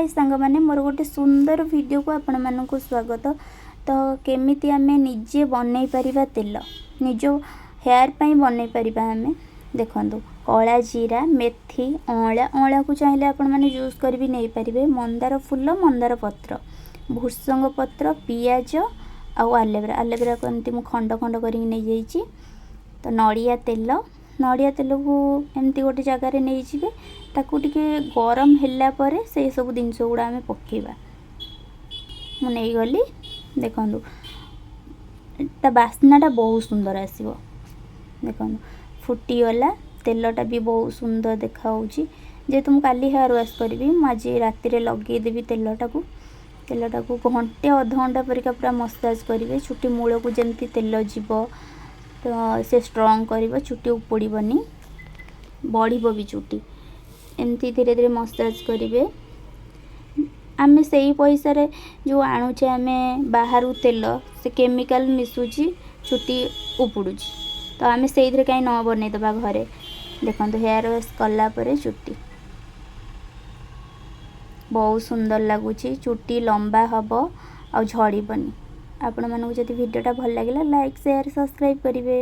ହାଏ ସାଙ୍ଗମାନେ, ମୋର ଗୋଟେ ସୁନ୍ଦର ଭିଡ଼ିଓକୁ ଆପଣମାନଙ୍କୁ ସ୍ୱାଗତ। ତ କେମିତି ଆମେ ନିଜେ ବନେଇ ପାରିବା ତେଲ, ନିଜ ହେୟାର୍ ପାଇଁ ବନେଇ ପାରିବା ଆମେ। ଦେଖନ୍ତୁ, କଳା ଜିରା, ମେଥି, ଅଁଳା। ଅଁଳାକୁ ଚାହିଁଲେ ଆପଣମାନେ ଜୁସ୍ କରି ବି ନେଇପାରିବେ। ମନ୍ଦାର ଫୁଲ, ମନ୍ଦାର ପତ୍ର, ଭୃସଙ୍ଗ ପତ୍ର, ପିଆଜ ଆଉ ଆଲୋଭେରା। ଆଲୋଭେରାକୁ ଏମିତି ମୁଁ ଖଣ୍ଡ ଖଣ୍ଡ କରିକି ନେଇଯାଇଛି। ତ ନଡ଼ିଆ ତେଲ, ନଡ଼ିଆ ତେଲକୁ ଏମିତି ଗୋଟେ ଜାଗାରେ ନେଇଯିବେ। ତାକୁ ଟିକେ ଗରମ ହେଲା ପରେ ସେଇ ସବୁ ଜିନିଷ ଗୁଡ଼ା ଆମେ ପକାଇବା। ମୁଁ ନେଇଗଲି। ଦେଖନ୍ତୁ, ତା ବାସ୍ନାଟା ବହୁତ ସୁନ୍ଦର ଆସିବ। ଦେଖନ୍ତୁ, ଫୁଟିଗଲା। ତେଲଟା ବି ବହୁତ ସୁନ୍ଦର ଦେଖାହେଉଛି। ଯେହେତୁ ମୁଁ କାଲି ହେୟାର୍ ୱାଶ୍ କରିବି, ମୁଁ ଆଜି ରାତିରେ ଲଗେଇଦେବି ତେଲଟାକୁ। ତେଲଟାକୁ ଘଣ୍ଟେ ଅଧଘଣ୍ଟା ପରିକା ପୁରା ମସାଜ କରିବେ। ଚୁଟି ମୂଳକୁ ଯେମିତି ତେଲ ଯିବ, ତ ସେ ଷ୍ଟ୍ରଙ୍ଗ କରିବ, ଚୁଟି ଉପୁଡ଼ିବନି, ବଢ଼ିବ ବି ଚୁଟି। ଏମିତି ଧୀରେ ଧୀରେ ମସାଜ କରିବେ। ଆମେ ସେଇ ପଇସାରେ ଯେଉଁ ଆଣୁଛେ ଆମେ ବାହାରୁ ତେଲ, ସେ କେମିକାଲ ମିଶୁଛି, ଚୁଟି ଉପୁଡ଼ୁଛି। ତ ଆମେ ସେଇଥିରେ କାହିଁ ନ ବନେଇଦେବା ଘରେ? ଦେଖନ୍ତୁ, ହେୟାର୍ ୱାଶ୍ କଲା ପରେ ଚୁଟି ବହୁତ ସୁନ୍ଦର ଲାଗୁଛି। ଚୁଟି ଲମ୍ବା ହେବ ଆଉ ଝଡ଼ିବନି। ଆପଣମାନଙ୍କୁ ଯଦି ଭିଡ଼ିଓଟା ଭଲ ଲାଗିଲା, ଲାଇକ୍, ସେୟାର, ସବସ୍କ୍ରାଇବ୍ କରିବେ।